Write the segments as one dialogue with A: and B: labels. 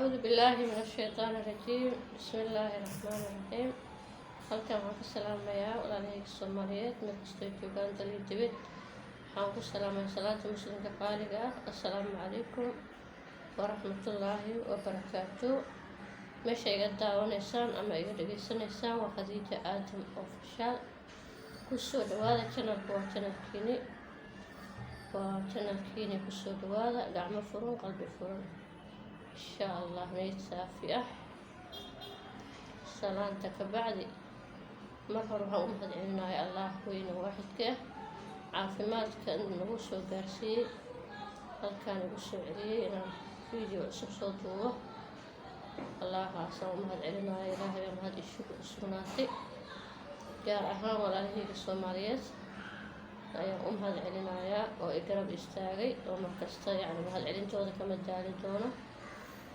A: Acuudu billaahi min ashaytaani rajiim. Bismi illaahi raxmaani raxiim. Halkan waxaan ka salaamayaa walaalahayga Soomaaliyeed meel kastoo joogaan, dal iyo dibad. Waxaan ku salaamayaa salaada muslimka qaaliga ah. Assalaamu calaykum waraxmatullaahi wabarakaatu. Meesha iga daawanaysaan ama iga dhageysanaysaan waa Khadiija Aadam Official. Kusoo dhawaada channelka, waa channelkiini, waa channelkiini. Kusoo dhawaada gacmo furan, qalbi furan, insha Allah, niyad saafi ah. Salaanta ka bacdi, mar hore waxaan u mahad celinaya Allah weyne waaxidka ah, caafimaadka nagu soo gaarsiiyey, halkaan igu soo celiyey inaan video cusub soo duubo. Allahaasaan u mahad celinaya. Ilaahay baa mahad ishugu u sugnaatay. Gaar ahaan walaalahayga Soomaaliyeed ayaan u mahad celinayaa oo i garab istaagay oo markasta, yacni, mahad celintooda kama daali doono.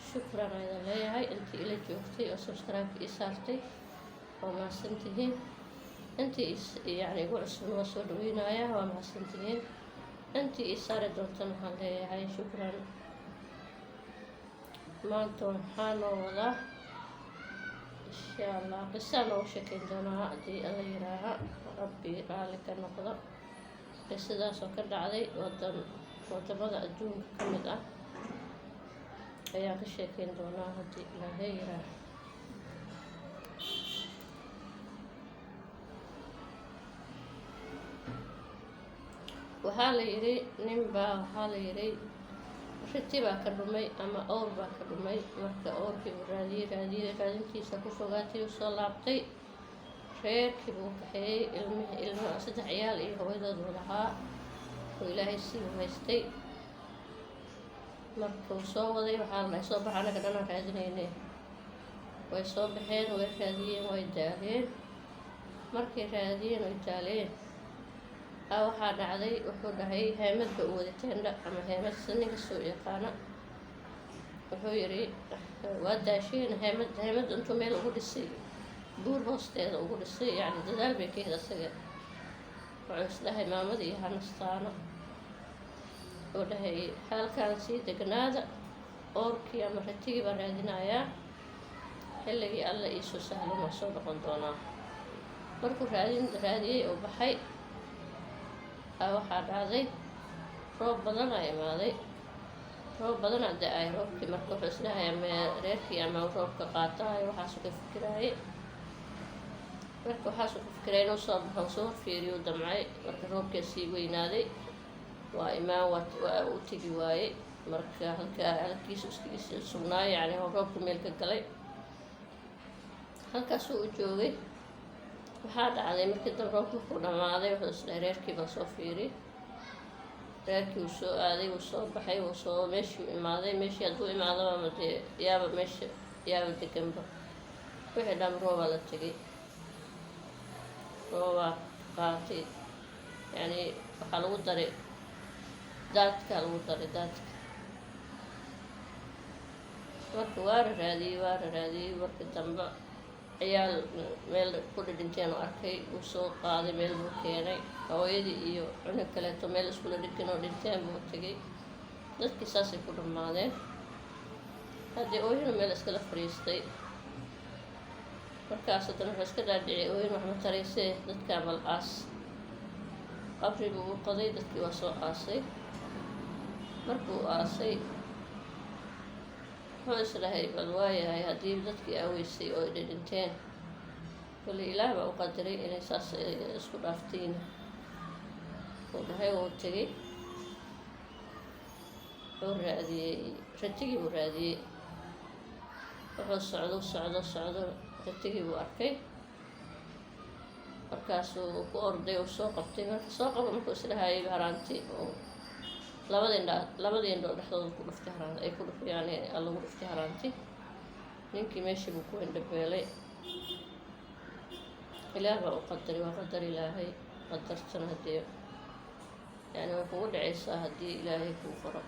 A: Shukran ayaan leeyahay. Intii ila joogtay oo subscribe ii saartay, waa mahadsantihiin. Intii yacni igu cusubna waa soo dhaweynaya, waa mahadsantihiin. Intii ii saari doontana waxaan leeyahay shukran. Maanta waxaa noo wadaa, insha Allah, qisaa noogu sheekeyn doonaa haddii Alla yiraaha, Rabbi raalli ka noqdo. Qisadaasoo ka dhacday wadan wadamada adduunka ka mid ah ayaan ka sheekeyn doonaa haddii Ilaahay yiraaha. Waxaa la yidhi ninbaa, waxaa la yidhi riti baa ka dhumay ama owr baa ka dhumay. Marka owrkii uu raadiyey, raadiyey, raadintiisa ku fogaatay, uu soo laabtay, reerkii buu kaxeeyey. Ilmihii, ilmo saddex ciyaal iyo hooyadood uu lahaa oo Ilaahay sii u haystay. Markuu soo waday, waxaa la dhahay, "Soo baxa, anaga dhanaan raadinayne." Way soo baxeen, way raadiyeen, way daaleen. Markay raadiyeen, way daaleen, a waxaa dhacday, wuxuu dhahay, heemad ba u waday, teendha ama heemad si nin kastoo yaqaana. Wuxuu yidhi, "Waa daasheen." Heemad, heemad intuu meel ugu dhisay, buur hoosteeda ugu dhisay. Yacni dadaal bay ka hid asaga. Wuxuu isdhahay, "Maamada iyo hanastaano." Oo dhahay, "Halkaan sii degnaada, oorkii ama ratigii baan raadinayaa. Xilligii Alla iisoo sahlan waa soo noqon doonaa." Markuu raadin raadiyey oo baxay, a waxaa dhacday roob badanaa imaaday, roob badanaa da-ay. Roobkii marka wuxuu isdhahayaa, mee reerkii ama roobka qaataay? Waxaasuu ka fikiraayay. Marka waxaasuu ka fikiraya inuu soo baxo, soo horfiiriyo damcay. Marka roobkaa sii weynaaday, waa imaan, waa u tegi waayey. Marka halkaa halkiisu iskaga sugnaay, yacni roobka meel ka galay, halkaasuu u joogay. Waxaa dhacday markii dambe, roobka markuu dhammaaday, wuxuu isdhahay, "Reerkii baan soo fiiri." Reerkii wuu soo aaday, wuu soo baxay, wuu soo meeshii imaaday. Meeshii hadduu imaadaba, ma dee yaaba meesha yaaba deganba? Wixii dham roobaa la tegay, roobaa qaatay. Yacni waxaa lagu daray daadkaa lagu daray, daadka. Marka waa la raadiyey, waa la raadiyey. Markii dambe ciyaal meel ku dhidhinteen oo arkay, wuu soo qaaday, meel buu keenay. Hooyadii iyo cunug kaleeto meel iskula dhigin oo dhinteen buu tegay. Dadkii saasay ku dhammaadeen. Haddii ooyinu meel iskala fadhiistay, markaas haddana wuxuu iska dhaadhiciyay, "Ooyin waxma taraysee, dadkaa bal aas." Qabri buu u qoday, dadkii waa soo aasay. Markuu aasay, wuxuu isdhahay, "Bal waayahay, haddii dadkii aaweysay oo ay dhidhinteen, kolley Ilaah baa u qadaray inay saas isku dhaaftiin," uu dhahay. Wuu tegey, wuxuu raadiyey ratigii buu raadiyey. Wuxuu socdo, socdo, socdo, ratigii buu arkay. Markaasuu ku orday, uu soo qabtay. Marka soo qabo markuu isdhahayay, haraanti oo labada indha, labadii indhoo dhexdooda ku dhuftay haraan ay ku dhuf, yani lagu dhuftay haraanti. Ninkii meeshii buu ku indhabeelay. Ilaah baa u qadaray, waa qadar Ilaahay. Qadartana haddii, yani, way kugu dhacaysaa haddii Ilaahay kuu qoro.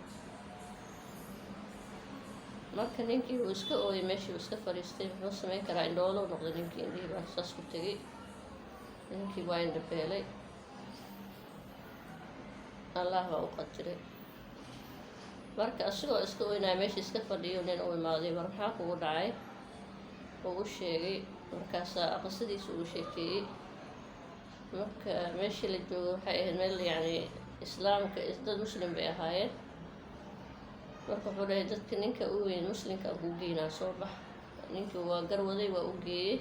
A: Marka ninkii wuu iska ooyay, meeshii uu iska fadhiistay. Muxuu samayn karaa? Indhoolow noqday ninkii, indhihii baa saas ku tegey. Ninkii waa indhabeelay. Allah baa u qadiray. Marka asigoo iska weynaya, meesha iska fadhiyo, nin u imaaday. "War, maxaa kugu dhacay?" uu u sheegay. Markaasaa qisadiisa uu sheekeeyey. Marka meeshii la joogo waxay ahayd meel, yacni, islaamka, dad Muslim bay ahaayeen. Marka wuxuu dhahay, "Dadka ninka u weyn Muslimka aan kuu geynaa, soo bax." Ninkii waa garwaday, waa u geeyey.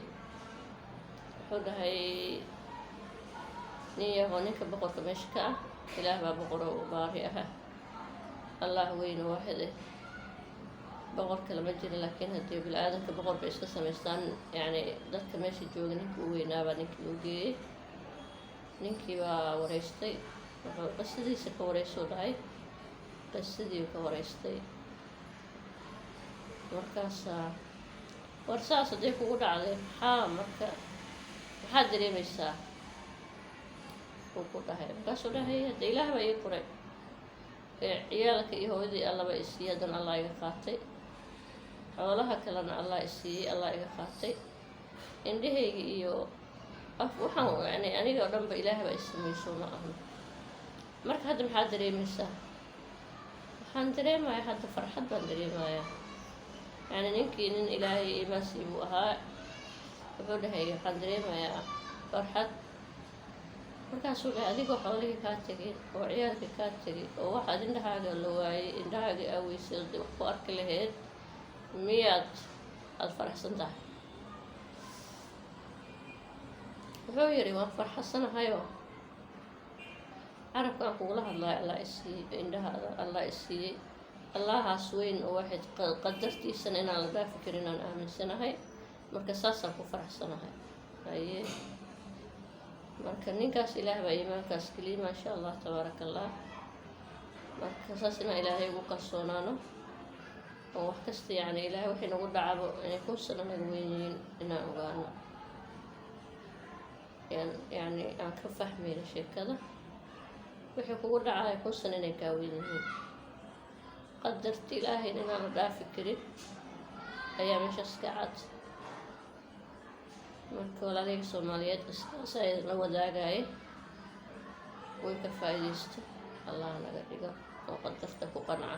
A: Wuxuu dhahay, "Nin yahoo, ninka boqorka meesha ka ah, Ilaah baa boqoro baari aha, Allah weyne waaxid eh, boqor kale ma jiro, laakiin haddii bini-aadanka boqor bay iska samaystaan." Yacni dadka meesha jooga ninka u weynaabaa ninkii loo geeyey. Ninkii baa wareystay. Wuxuu qisadiisa ka wareysuu dhahay, qisadii ka wareystay. Markaasaa, "War, saas hadday kugu dhacday, maxaa marka, maxaad dareemaysaa?" uu ku dhahay. Markaasuu dhahay, "Hadda Ilaah baa ii qoray ee ciyaalka iyo hooyadii Allaba isiiyey, haddana Allah iga qaatay. Xoolaha kalena Allah isiiyey, Allah iga qaatay. Indhahayga iyo af waxaan, yani aniga oo dhan ba Ilaah baa isameeyey, ma ahan? Marka hadda maxaad dareemaysaa?" "Waxaan dareemayaa hadda farxad baan dareemayaa." Yani ninkii nin Ilaahay iimaan buu ahaa. Wuxuu dhahay, "Waxaan dareemayaa farxad." Markaasuu dhahay, "Adigoo xoolihii kaa tegeen oo ciyaalkii kaa tegay oo waxaad indhahaaga la waayey, indhahaaga aaweysay, wax ku arki lahayd, miyaad aada faraxsan tahay?" Wuxuu yidhi, "Waan farxasanahayoo carabka aan kugula hadlayo Allah isiiyey, indhahaada Allah isiiyey. Allahaas weyn oo waxayd qadartiisana inaan la dhaafi karin aan aaminsanahay. Marka saasaan ku faraxsanahay." Haye, marka ninkaas Ilaah baa iimaankaas geliyey, maasha Allah, tabaaraka Allah. Marka saas inaan Ilaahay ugu kalsoonaano oo wax kasta, yacni, Ilaahay waxay nagu dhacabo inay 1000 sano naga weyn yihiin inaan ogaano, yacni aan ka fahmayno sheekada. Wixii kugu dhacaya 1000 sano inay kaa weyn yihiin, qadarta Ilaahayna inaan la dhaafi karin ayaa meeshaas ka cad. Marka walaalahayga Soomaaliyeed, qisadaas ayaa la wadaagaya. Way ka faa'iidaysto Allah naga dhigo oo qadarta ku qanca.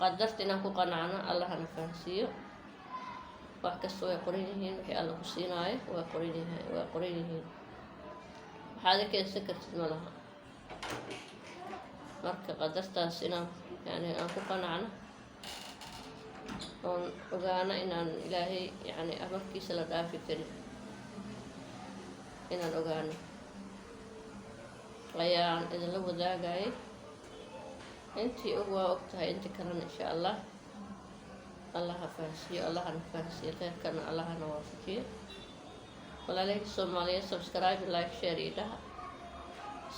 A: Qadarta inaan ku qanacno Allahna fahansiiyo. Wax kasta way qoran yihiin. Wixii Alla ku siinaayo waa qoran yihiin, waa qoran yihiin. Waxaad keensan kartid ma laha. Marka qadartaas inaan, yani, aan ku qanacno oon ogaano inaan Ilaahay, yacni, amarkiisa la dhaafi karin, inaan ogaano ayaan idinla wadaagayay. Intii og waa og tahay, intii kalena insha Allah Allaha fahansiiyo, Allahana fahansiiyo, kheyrkana Allahana waafajiyo. Walaalahayga Soomaaliyeed, subscribe, like, share iyo dhaha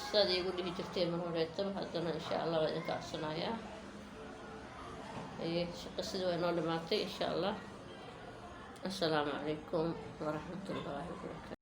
A: sidaad iigu dhihi jirteen mar horeetaba. Haddana insha Allah waa idinka codsanayaa. Qisadii waa inoo dhamaatay insha Allah. Assalaamu calaykum waraxmatullaahi wabarakaatu.